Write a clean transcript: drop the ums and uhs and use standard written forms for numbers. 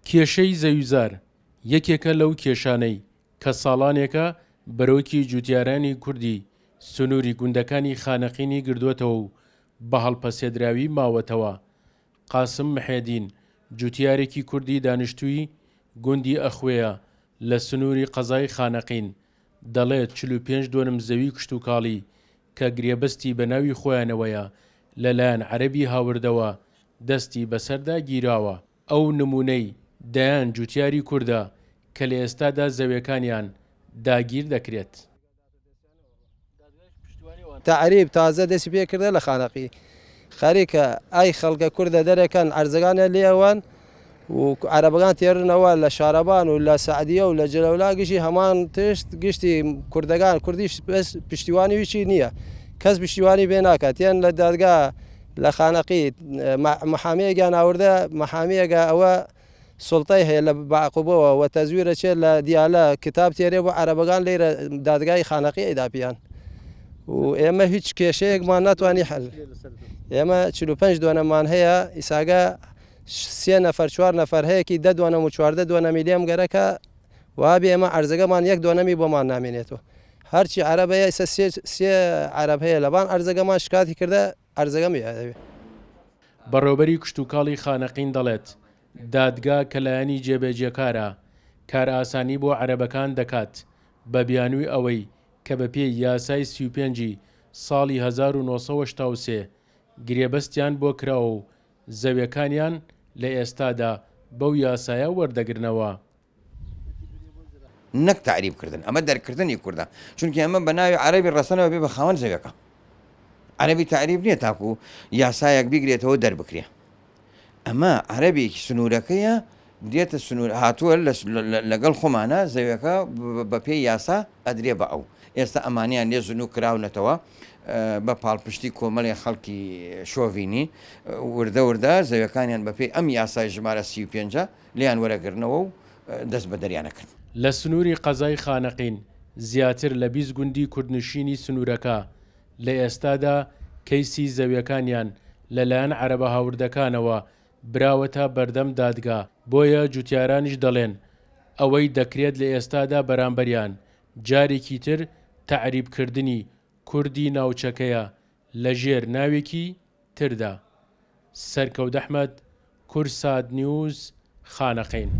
کێشەی زەویوزار یەکێکە لەو کێشانەی کە ساڵانێکە بەرۆکی جوتیارانی کوردی سنووری گوندەکانی خانەقینی گردووەتەوە و بە هەڵپەسێدراوی ماوەتەوە. قاسم محێدین، جوتیارێکی کوردی دانیشتووی گوندی ئەخوێیە لە سنووری قەزای خانەقین، دەڵێت 45 دۆنم زەوی کشتوکاڵی کە گرێبەستی بە ناوی خۆیانەوەیە لەلایەن عەرەبی هاوردەوە دەستی بەسەردا گیراوە. ئەو نموونەی دەیان جوتیاری کوردە کە لە ئێستادا زەوێکانیان داگیر دەکرێت. تەعریب تازە دەسی پێ کردە لە خانەقی خەریکە ئای خەڵکە کوردە دەرەکەن عەرزەکانیان لێ ئەوان و عەرەبەکان تێرنەوە لە شارەبان و لە سەعدیە و لە جلەولا گشتی هەمان تشت گشتی کوردەکان کوردیش بەس پشتیوانی هیچی نییە کەس پشتیوانی بێ ناکات یان لە دادگا لە خانەقی محامیەکیان ئاوردە محامیەکە ئەوە سوڵتەی هەیە لە بەعقوبەوە و تەزویر ئەچێت لە دیالە کتاب تێرێ بۆ عەرەبەکان لێرە دادگای خانەقی ئەیدا پیان و ئێمە هیچ کێشەیەکمان ناتوانانی حل ئێمە 45 دۆنەمان هەیە ئیساگە سێ نەفەر چوار نەفەر هەیەکی دە دۆنەم و چواردە دۆنەمی لێم گەرەکە وابێ ئێمە عەرزەکەمان یەک دۆنەمی بۆمان نامێنێتەوە هەرچی عەرەب هەیە ئیسا سێ عەرەب هەیە لەبان عەرزەکەمان شکاتی کردە عەرزەکەم ئەوێ. بەڕێوبەری کشتوکاڵی خانەقین دەڵێت، دادگا کە لایەنی جێبەجێکارە، کارئاسانی بۆ عەرەبەکان دەکات بە بیانووی ئەوەی کە بەپێی یاسای 35 ی ساڵی 1983 گرێبەستیان بۆ کراوە و زەویەکانیان لە ئێستادا بەو یاسایە وەردەگرنەوە. نەک تەعریب کردن ئەمە دەرکردنی کوردە چونکی ئەمە بە ناوی عەرەبی ڕەسەنەوە بێ بە خاوەن زەویەکە عەرەبی تەعریب نییە تاکو یاسایەک بیگرێتەوە دەربکرێ ئەمە عەرەبێکی سنوورەکەیە دێتە سنوور هاتووە لەگەڵ خۆمانە زەویەکە بە پێی یاسا ئەدرێ بە ئەو ئێستا ئەمانیان لێ زنوو کراونەتەوە بە پاڵپشتی کۆمەڵێ خەڵکی شۆڤینی وردە وردە زەویەکانیان بەپێی ئەم یاسای ژمارە 35 لێیان وەرەگرنەوە و دەست بە دەریان ئەکەن. لە سنووری قەزای خانەقین زیاتر لە 20 گوندی کوردنشینی سنوورەکە لە ئێستادا کەیسی زەویەکانیان لەلایەن عەرەبە هاوردەکانەوە براوەتە بەردەم دادگا، بۆیە جوتیارانیش دەڵێن ئەوەی دەکرێت لە ئێستادا بەرامبەریان جارێکی تر تەعریبکردنی کوردی ناوچەکەیە لەژێر ناوێکی تردا. سەرکەوت ئەحمەد، کوردسات نیوز، خانەقین.